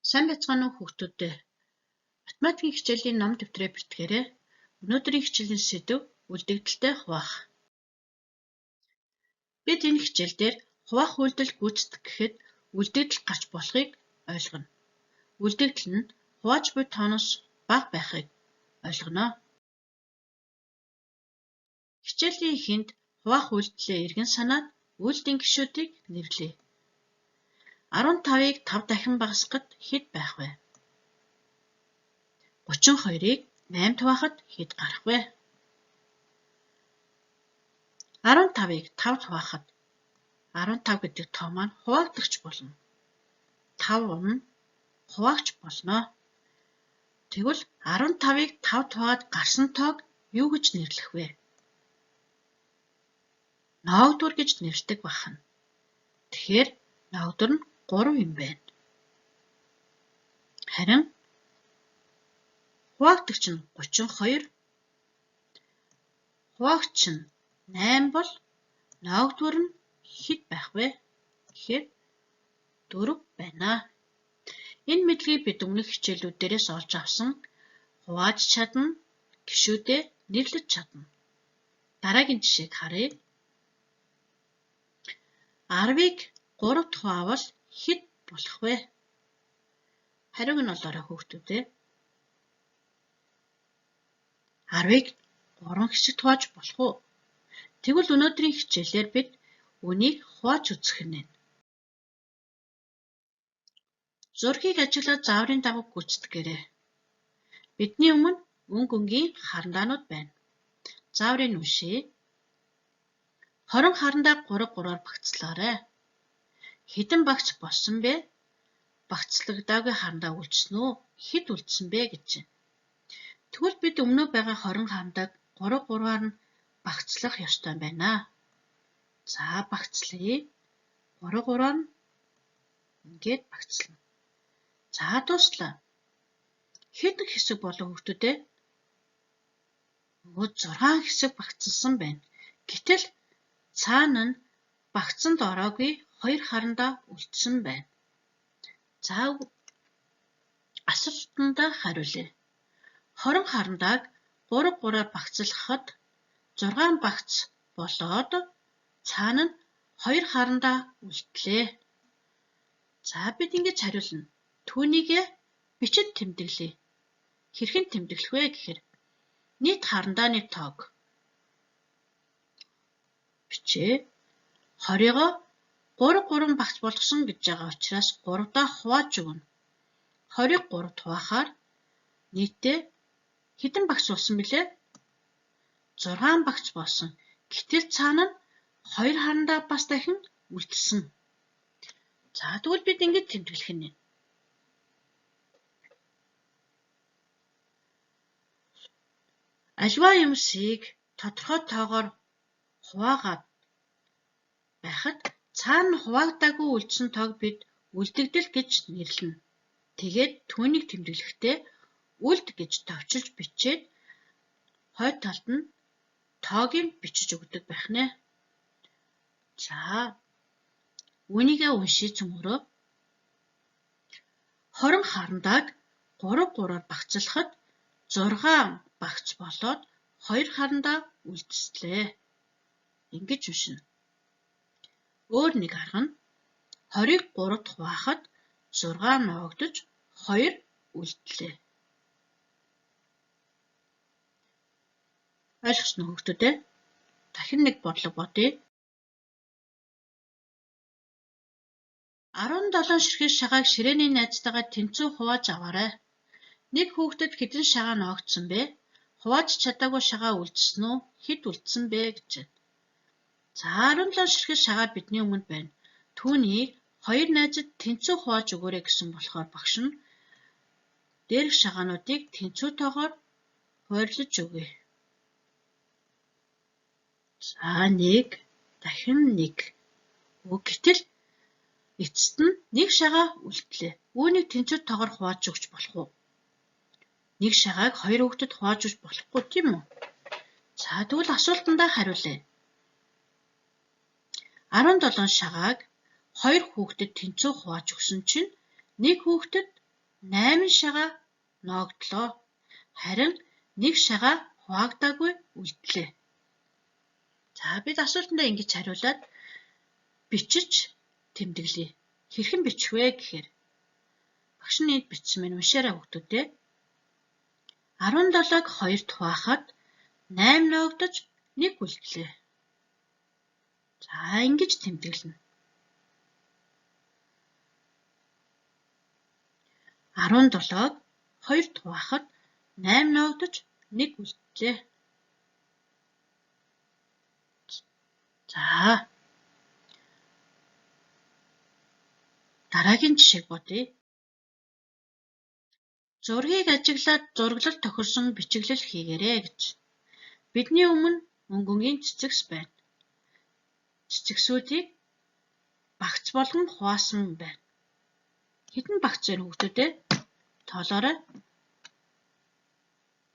Сайн байцгаана уу хүүхдүүд ээ. Математикийн хичээлийн ном дэвтрээ бэлтгээрэй. Өнөөдрийн хичээлийн сэдэв үлдэгдэлтэй хуваах. Бид энэ хичээл дээр хуваах үйлдэл гүйцэтгэх гэхэд үлдэгдэл гарч болохыг ойлгоно. Үлдэгдэл нь хувааж буй тооноос бага байхыг ойлгоно. Хичээлийн эхэнд хуваах үйлдэлээ эргэн санаад үйлдэлийн гишүүдийг нэрлэе. 15-ыг 5 дахин багасгахад хэд байх вэ? 32-ыг 8 хуваахад хэд гарах вэ? 15-ыг 5 хуваахад 15 гэдэг тоо маань хуваагдагч болно. 5 нь хуваагч болно. Тэгвэл 15-ыг 5 хуваад гарсан тоог юу гэж нэрлэх вэ? Ноогдвор гэж нэрлэдэг байна. Тэгэхээр ноогдвор нь 3 юм байна. Харин хуваагдагч нь 32, хуваагч нь 8 бол ноогдвор нь хэд байх вэ? Тэгэхээр 4 байна. Энэ мэдлэгийг бид өмнөх хичээлүүдээс олж авсан хувааж чадна, гишүүдээ нэрлэж чадна. Дараагийн жишээг харъя. 10-ыг 3 хуваавал хэд болох вэ? Хариуг нь олоорой хүүхдүүд ээ. 10-ыг 3 хэсэгт хувааж болох уу? Тэгвэл өнөөдрийн хичээлээр бид үүнийг хувааж үзэх нь. Зургийг ажиглаад зааврын дагуу гүйцэтгээрэй. Бидний өмнө өнгө өнгийн харандаанууд байна. Зааврыг уншъя. 20 харандаа 3 3-аар багцлаарай. Хэдэн багц болсон бэ? Багцлагдаагүй харандаа үлдсэн үү? Хэд үлдсэн бэ гэж байна. Тэгвэл бид өмнөө байгаа 20 харандааг 3 3-аар нь багцлах ёстой байна. За багцлая. 3 3-аар нь ингээд багцлана. За дууслаа. Хэдэн хэсэг болов хүүхдүүд ээ? Өө 6 хэсэг багцлсан байна. Гэтэл цаана нь багцанд ороогүй 2 харандаа үлдсэн байна. За асуултандаа хариулъя. 20 харандааг 3 3-аар багцлахад 6 багц болоод цаана нь 2 харандаа үлдлээ. За бид ингэж хариулна. Түүнийг бичид тэмдэглэе. Хэрхэн тэмдэглэх вэ гэхээр нийт харандааны тоог бичээ. 20-ыг 3 3 багц болгосон гэж байгаа учраас 3-даа хувааж өгнө. 20-ыг 3 хуваахаар нийтдээ хэдэн багц болсон билээ? 6 багц болсон. Гэтэл цаана нь 2 харандаа бас дахин үлдсэн. За тэгвэл бид ингэж тэмдэглэх нь. Аливаа юмсыг тодорхой тоогоор хуваагаад байхад цаана хуваагдаагүй үлдсэн тоог бид үлдэгдэл гэж нэрлэнэ. Тэгээд түүнийг тэмдэглэхдээ үлд гэж товчилж бичээд хойд талд нь тоог нь бичиж өгдөг байх нэ. За үүнийгээ уншъя цөмөрөө. 20 харандааг 3 3-аар багцлахад 6 багц болоод 2 харандаа үлдслээ. Ингэж уншина. Өөр нэг арга нь 20-ыг 3-д хуваахад 6 ноогдож 2 үлдлээ. Ойлгосон уу хүүхдүүд ээ? Дахин нэг бодлого бодъё. 17 ширхэг шагааг ширээний найзтайгаа тэнцүү хувааж аваарай. Нэг хүүхдэд хэдэн шагаа ноогдсон бэ? Хувааж чадаагүй шагаа үлдсэн үү? Хэд үлдсэн бэ гэж байна. За 17 ширхэг шагаа бидний өмнө байна. Түүнийг хоёр найзад тэнцүү хувааж өгөөрэй гэсэн болохоор багш нь дээрх шагаануудыг тэнцүү тоогоор хуваарлаж өгье. За 1 дахин 1. Гэтэл эцэст нь нэг шагаа үлдлээ. Үүнийг тэнцүү тоогоор хувааж өгч болох уу? Нэг шагааг хоёр хүүхдэд хувааж өгч болохгүй тийм үү? За тэгвэл асуултандаа хариулъя. 17 шагааг хоёр хүүхдэд тэнцүү хувааж өгсөн чинь нэг хүүхдэд 8 шагаа ноогдлоо. Харин 1 шагаа хуваагдаагүй үлдлээ. За бид асуултандаа ингэж хариулаад бичиж тэмдэглэе. Хэрхэн бичих вэ гэхээр багш нь энд бичсэн байна. Уншаарай хүүхдүүдээ. 17-г 2-т хуваахад 8 ноогдож 1 үлдлээ. За ингэж тэмдэглэнэ. 17-г 2-т хуваахад 8 ноогдож 1 үлдлээ. За дараагийн жишээг бодъё. Зургийг ажиглаад зураглал тохирсон бичиглэл хийгээрэй гэж. Бидний өмнө мөнгөнгийн цэцэгс байна. Цэцэгсүүдийг багц болгон хуваасан байна. Хэдэн багц байна хүүхдүүд ээ? Тоолоорой.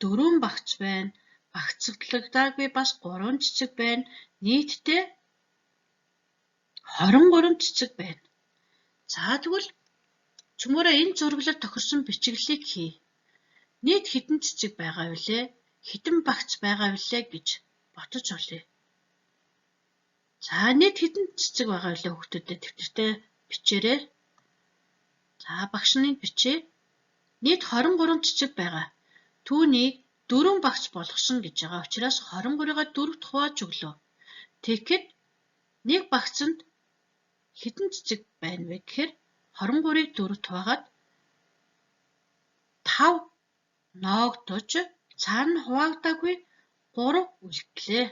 4 багц байна. Багцлагдаагүй бас 3 цэцэг байна. Нийтдээ 23 цэцэг байна. За тэгвэл цөмөөрөө энэ зураглал тохирсон бичиглэлийг хий. Нийт хэдэн цэцэг байгаа вүлээ? Хэдэн багц байгаа вүлээ гэж бодож олъё. За нийт хэдэн цэцэг байгаа вүлээ хүүхдүүдэд дэвтэртээ бичээрэй. За багш нь бичээ. Нийт 23 цэцэг байгаа. Түүнийг 4 багц болгосон гэж байгаа учраас 23-ыг 4-т хувааж өглөө. Тэгэхэд нэг багцанд хэдэн цэцэг байна вэ гэхээр 23-ыг 4-т хуваагаад 5 ноогдож цаана хуваагдаагүй 3 үлдлээ.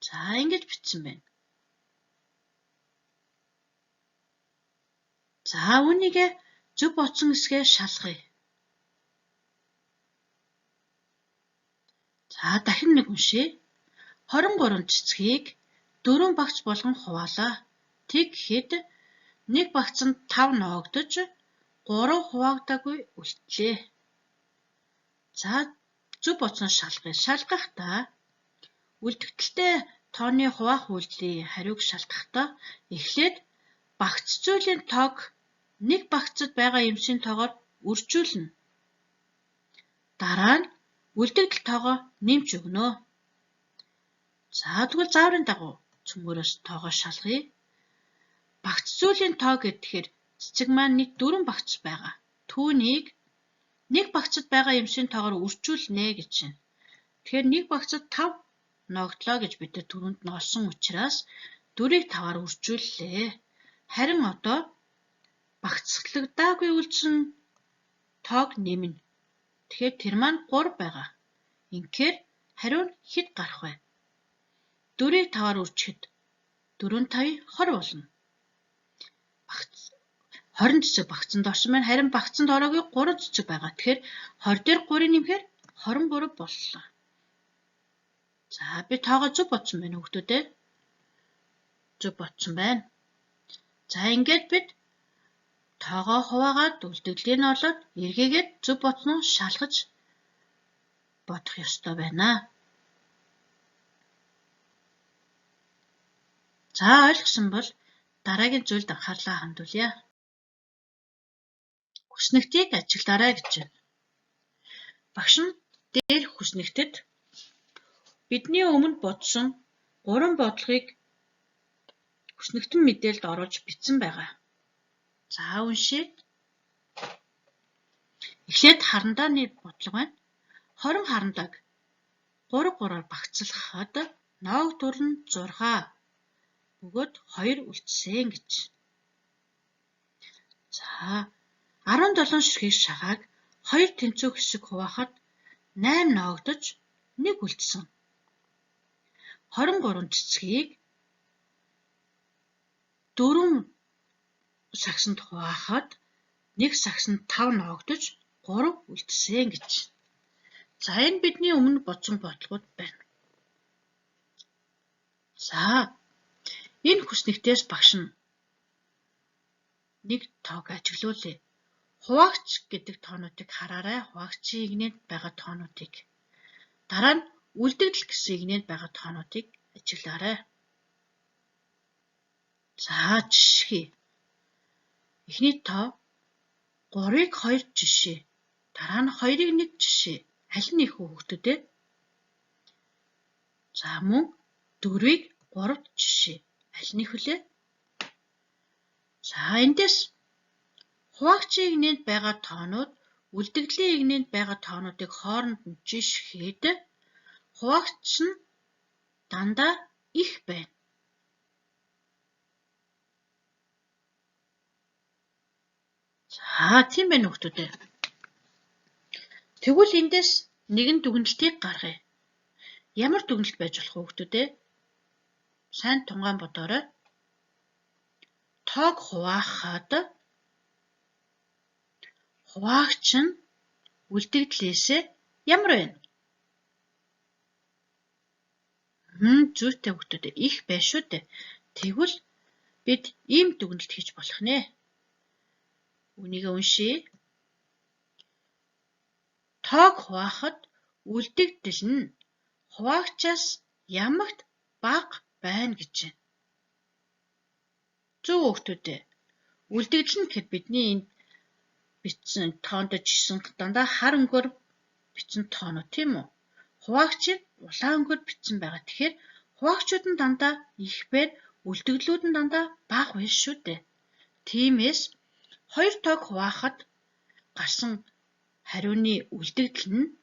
За ингэж бичсэн байна. За үүнийг зөв бодсон эсгээ шалгая. За дахин нэг уншъя. 23 цэцгийг 4 багц болгон хуваалаа. Тэгэхэд нэг багцанд 5 ноогдож 3 хуваагдаагүй үлдлээ. За зөв бодсон шалгая. Шалгахдаа үлдэгдэлтэй тооны хуваах үйлдэлийн хариуг шалгахдаа эхлээд багц зүйлийн тоог нэг багцад байгаа юмсын тоогоор үржүүлнэ. Дараа нь үлдэгдэл тоогоо нэмж өгнө. За тэгвэл зааврын дагуу цөмөөрөөс тоогоо шалгая. Багц зүйлийн тоо гэхээр цэцэг маань нийт 4 багц байгаа. Түүнийг нэг багцад байгаа юмсын тоогоор үржүүлнэ гэж байна. Тэгэхээр нэг багцад 5 ноогдлоо гэж бид түрүүнд нь олсон учраас 4-ийг 5-аар үржүүллээ. Харин одоо багцлагдаагүй үлдсэн тоог нэмнэ. Тэгэхээр тэр маань 3 байгаа. Ингэхээр хариу нь хэд гарах вэ? 4-ийг 5-аар үржихэд 4 5 20 болно. 20 цэцэг багцанд орсон байна. Харин багцанд ороогүй 3 цэцэг байгаа. Тэгэхээр 20 дээр 3-ыг нэмэхээр 23 боллоо. За би тоогоо зөв бодсон байна хүүхдүүд ээ. Зөв бодсон байна. За ингээд бид тоогоо хуваагаад үлдэгдлийг нь олоод эргээгээд зөв бодсон уу шалгаж бодох ёстой байна. За ойлгосон бол дараагийн зүйлд анхаарлаа хандуулъя. Хүснэгтийг ажиглаарай гэж байна. Багш нь дээр хүснэгтэд бидний өмнө бодсон 3 бодлогыг хүснэгтэн мэдээлэлд оруулж бичсэн байгаа. За уншъя. Эхлээд харандааны бодлого байна. 20 харандааг 3 3-аар багцлахад ноогдвор нь 6 бөгөөд 2 үлдсэн гэж. За 17 ширхэг шагааг 2 тэнцүү хэсэг хуваахад 8 ноогдож 1 үлдсэн. 23 цэцгийг 4 сагсанд хуваахад нэг сагсанд 5 ноогдож 3 үлдсэн гэж. За энэ бидний өмнө бодсон бодлогууд байна. За энэ хүснэгтээс багш нь нэг тоог ажиглуулъя. Хуваагч гэдэг тоонуудыг хараарай. Хуваагчийн игнэнд байгаа тоонуудыг. Дараа нь үлдэгдэл гэсэн игнэнд байгаа тоонуудыг ажиглаарай. За жишээ. Эхний тоо 3-ыг 2 жишээ. Дараа нь 2-ыг 1 жишээ. Аль нь их хүүхдүүд ээ? За мөн 4-ыг 3 жишээ. Аль нь их вүлээ? За эндээс хуваагчийн эгнээнд байгаа тоонууд үлдэгдлийн эгнээнд байгаа тоонуудыг хооронд нь жишгээд хуваагч нь дандаа их байна. За тийм байна хүүхдүүд ээ. Тэгвэл эндээс нэгэн дүгнэлтийг гаргая. Ямар дүгнэлт байж болох вэ хүүхдүүд ээ? Сайн тунгаан бодоорой. Тоог хуваахад хуваагч нь үлдэгдлээсээ ямар байна? Зүйтэй хүүхдүүд ээ, их байна шүү дээ. Тэгвэл бид ийм дүгнэлт хийж болох нэ. Үүнийг уншъя. Тоог хуваахад үлдэгдэл нь хуваагчаас ямагт бага байна гэж байна. Зөв хүүхдүүд ээ. Үлдэгдэл нь гэхэд бидний энд бичсэн тоонд жишсэн дандаа хар өнгөөр бичсэн тоонууд тийм үү? Хуваагч нь улаан өнгөөр бичсэн байгаа. Тэгэхээр хуваагчууд нь дандаа их байна, үлдэгдлүүд нь дандаа бага байна шүү дээ. Тиймээс 2 тоог хуваахад гарсан хариуны үлдэгдэл нь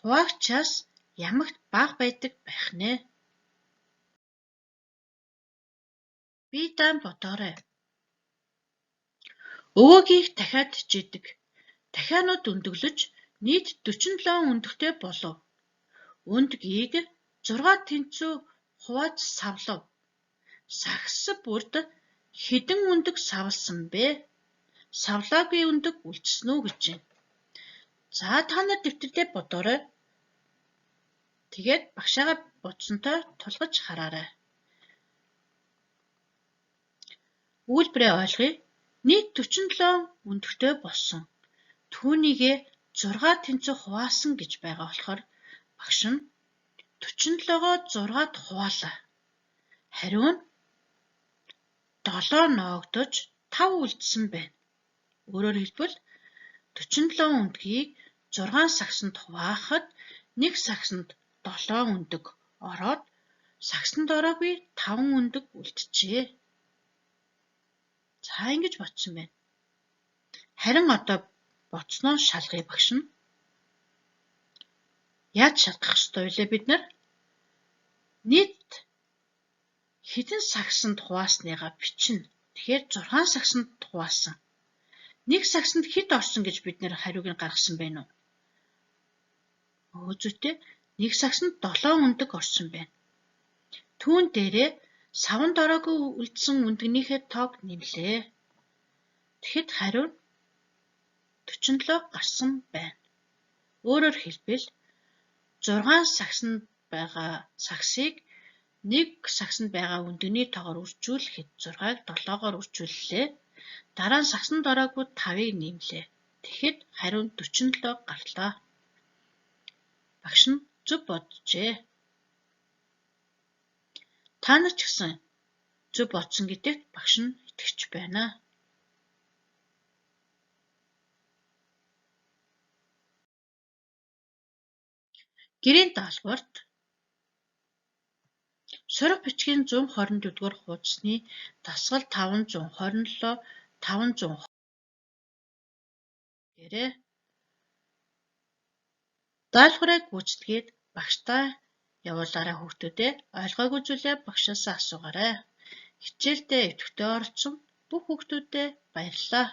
хуваагчаас ямагт бага байдаг байх нэ. Би даан бодоорой. Өвөөгийг дахиад хичээдэг. Дахианууд өндөглөж нийт 47 өндөгтэй болов. Өндгийг 6 тэнцүү хувааж савлав. Сагс бүрд хэдэн өндөг савласан бэ? Савлаагүй өндөг үлдсэн үү гэж байна. За та нар дэвтэрдээ бодоорой. Тэгээд багшаагаа бодсонтой тулгаж хараарай. Өгүүлбэрээ ойлгоё. Нийт 47 өндөгтэй болсон. Түүнийгээ 6 тэнцүү хуваасан гэж байгаа болохоор багш нь 47-оо 6-ад хуваалаа. Хариу нь 7 ноогдож 5 үлдсэн байна. Өөрөөр хэлбэл 47 өндгийг 6 сагсанд хуваахад нэг сагсанд 7 өндөг ороод сагсанд ороогүй 5 өндөг үлджээ. За ингэж бодсон байна. Харин одоо бодсноо шалгая багш нь. Яаж шалгах ёстой вэ бид нар? Нийт хэдэн сагсанд хуваасныгаа бичнэ. Тэгэхээр 6 сагсанд хуваасан. Нэг сагсанд хэд орсон гэж бид нэр хариуг нь гаргасан байна уу? Зүйтэй. Нэг сагсанд 7 өндөг орсон байна. Түүн дээрээ саванд ороогүй үлдсэн өндөгнийхээ тоог нэмлээ. Тэгэхэд хариу нь 47 гарсан байна. Өөрөөр хэлбэл 6 сагсанд байгаа сагсыг нэг сагсанд байгаа өндөгний тоогоор үржүүлэхэд 6-ыг 7-оор үржүүллээ. Дараа нь сагсанд ороогүй 5-ыг нэмлээ. Тэгэхэд хариу нь 47 гарлаа. Багш нь зөв боджээ. Та нар ч гэсэн зөв бодсон гэдэгт багш нь итгэж байна. Гэрийн даалгаварт Сурах бичгийн 124-р хуудасны дасгал 527 500 гэрээ даалгаврыг гүйцэтгээд багштай явуулаарай хүүхдүүдээ. Ойлгоогүй зүйлээ багшаасаа асуугаарай. Хичээлдээ идэвхтэй оролцсон бүх хүүхдүүдэд баярлалаа.